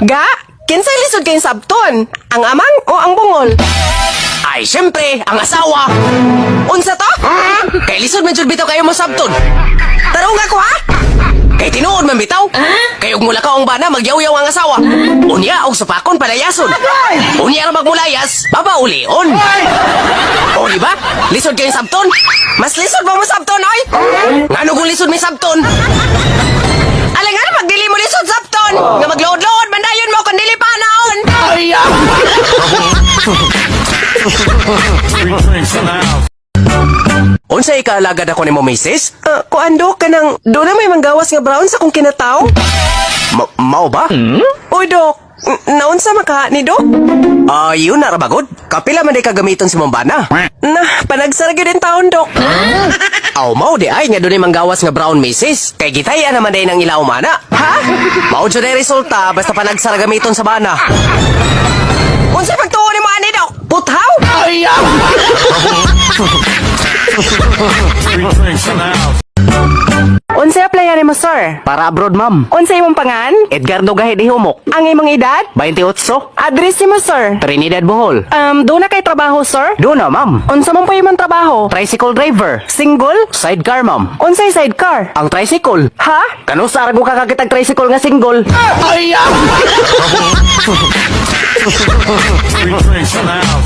Ga, kinsay lisod kayong sabton? Ang amang o ang bungol? Ay, syempre, ang asawa. Unsa to? Kay lisod man jud bitaw kayo mo sabton. Tarong ako ha? Kay tinuod man bitaw. Kay ug mula ka ang bana, magyaw-yaw ang asawa. Unya og supakon palayason. Unya ra magmulayas, babaulion. O di ba? Lisod kayong sabton. Mas lisod ba mo sabton, oy? Ngano kung lisod may sabton? Alangan pag dili mo lisod sabton. Nga maglood-lood man dayon mo kun dili pa naon. Three drinks in the house. Unsa ikaalagad ako nimo, misis? Kuan dok, kanang do na may manggawas nga brown sa kong kinataw? Mao ba? Uy dok, naunsa maka ni dok? Ayun na ra bagod. Kapila man day kagamiton si mong bana. Na, panagsara gyud in taon, dok. Aw, mao di ay nga dunay manggawas nga brown, misis. Kay gitaya naman day nang ilaw mana. Ha? Mao jud ay resulta basta panagsara gamiton sa bana. Unsa pagtuo nimo ani, dok? Puthaw? Three drinks in the house. Unsa applyan nimo, sir? Para abroad, ma'am. Unsa imong pangan? Edgardo Gahe di Humok. Ang imong edad? 28. Address nimo, sir? Trinidad, Bohol. Do na kay trabaho, sir? Do na, ma'am. Unsa man po imong trabaho? Tricycle driver. Single? Sidecar, ma'am. Unsay sidecar? Ang tricycle. Ha? Kano sa arago kakakitag tricycle nga single? Three drinks in the house.